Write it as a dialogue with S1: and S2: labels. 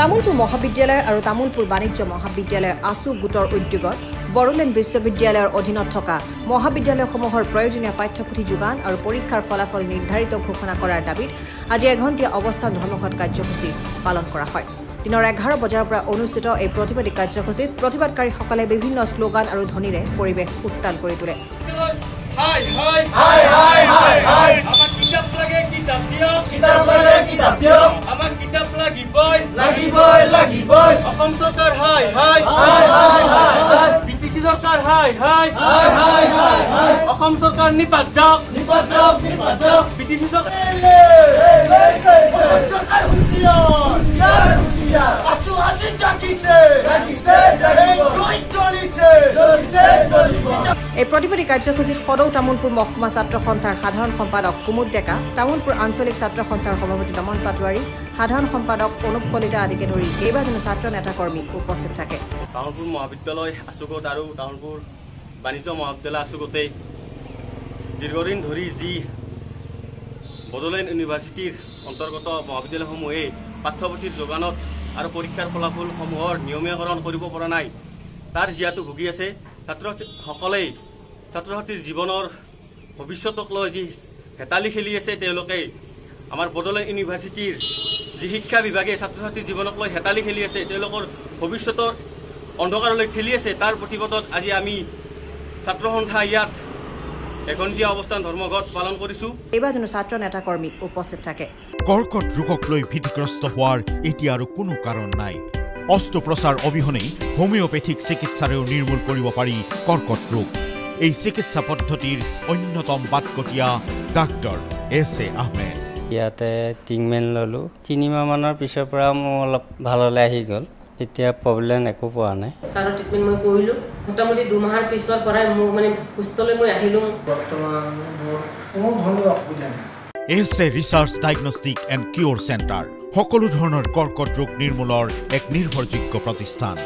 S1: তামুলপুৰ মহাবিদ্যালয় আৰু তামুলপুৰ বাণিজ্য মহাবিদ্যালয় আছু গোটৰ উদ্যোগত বড়োলেণ্ড বিশ্ববিদ্যালয়ৰ অধীনত থকা মহাবিদ্যালয়সমূহৰ প্ৰয়োজনীয় পাঠ্যপুথি যোগান আৰু পৰীক্ষাৰ ফলাফল নিৰ্ধাৰিত ঘোষণা কৰাৰ দাবীত আজি এঘণ্টীয়া অৱস্থান ধৰ্মঘট কাৰ্যসূচী পালন কৰা হয়। দিনৰ 11 বজাৰ পৰা অনুষ্ঠিত এই প্ৰতিবাদী কাৰ্যসূচীত প্ৰতিবাদকাৰীসকলে বিভিন্ন শ্লোগান আৰু ধ্বনিৰে পৰিৱেশ উত্তাল কৰি তোলে। এই প্ৰতিবাদী কাৰ্যসূচীত সদৌ তামুলপুৰ মহকুমা ছাত্ৰ সন্থাৰ সাধাৰণ সম্পাদক কুমুদ ডেকা, তামুলপুৰ আঞ্চলিক ছাত্ৰ সন্থাৰ সভাপতি দমন পাটোৱাৰী, সাধাৰণ সম্পাদক অনুপ কলিতা আদিকে ধৰি কেইবাজনো ছাত্ৰ নেতাকৰ্মী উপস্থিত থাকে।
S2: তামুলপুৰ মহাবিদ্যালয় আছুগোট আৰু তামুলপুৰ বাণিজ্য মহাবিদ্যালয় আছুগোটে দীৰ্ঘদিন ধৰি যি বড়োলেণ্ড ইউনিভাৰ্চিটিৰ অন্তৰ্গত মহাবিদ্যালয়সমূহে পাঠ্যপুথিৰ যোগানত আৰু পৰীক্ষাৰ ফলাফলসমূহৰ নিয়মীয়াকৰণ কৰিব পৰা নাই, তাৰ জীয়াটো ভুগি আছে। ছাত্ৰসকলে ছাত্ৰ ছাত্ৰীৰ জীৱনৰ ভৱিষ্যতক লৈ যি হেতালি খেলি আছে, তেওঁলোকে আমাৰ বড়োলেণ্ড ইউনিভাৰ্চিটিৰ যি শিক্ষা বিভাগে ছাত্ৰ ছাত্ৰীৰ জীৱনক লৈ হেতালি খেলি আছে, তেওঁলোকৰ ভৱিষ্যতৰ অন্ধকাৰলৈ ঠেলি আছে, তাৰ প্ৰতিবাদত আজি আমি ছাত্ৰ সন্থা ইয়াত এঘণ্টীয়া অৱস্থান ধৰ্মঘট পালন কৰিছোঁ।
S1: কেইবাজনো ছাত্ৰ নেতাকৰ্মী উপস্থিত থাকে।
S3: কৰ্কট ৰোগক লৈ ভীতিগ্ৰস্ত হোৱাৰ এতিয়া আৰু কোনো কাৰণ নাই। অস্ত্ৰোপচাৰ অবিহনেই হোমিঅ'পেথিক চিকিৎসাৰেও নিৰ্মূল কৰিব পাৰি কৰ্কট ৰোগ। এই চিকিৎসা পদ্ধতিৰ অন্যতম বাটকটীয়া ডাক্তৰ এছ এ আহমেদ।
S4: ইয়াতে ট্ৰিটমেণ্ট ল'লোঁ, 3 মাহমানৰ পিছৰ পৰা মোৰ অলপ ভাললৈ আহি গ'ল। এতিয়া প্ৰব্লেম একো পোৱা নাই।
S5: ছাৰৰ ট্ৰিটমেণ্ট মই কৰিলোঁ, মোটামুটি 2 মাহৰ পিছৰ পৰাই মোৰ মানে সুস্থলৈ মই আহিলোঁ।
S6: বৰ্তমান মোৰ কোনো ধৰণৰ অসুবিধা নাই।
S3: S A research diagnostic and cure centre সকলো ধৰণৰ কৰ্কট ৰোগ নিৰ্মূলৰ এক নিৰ্ভৰযোগ্য প্ৰতিষ্ঠান।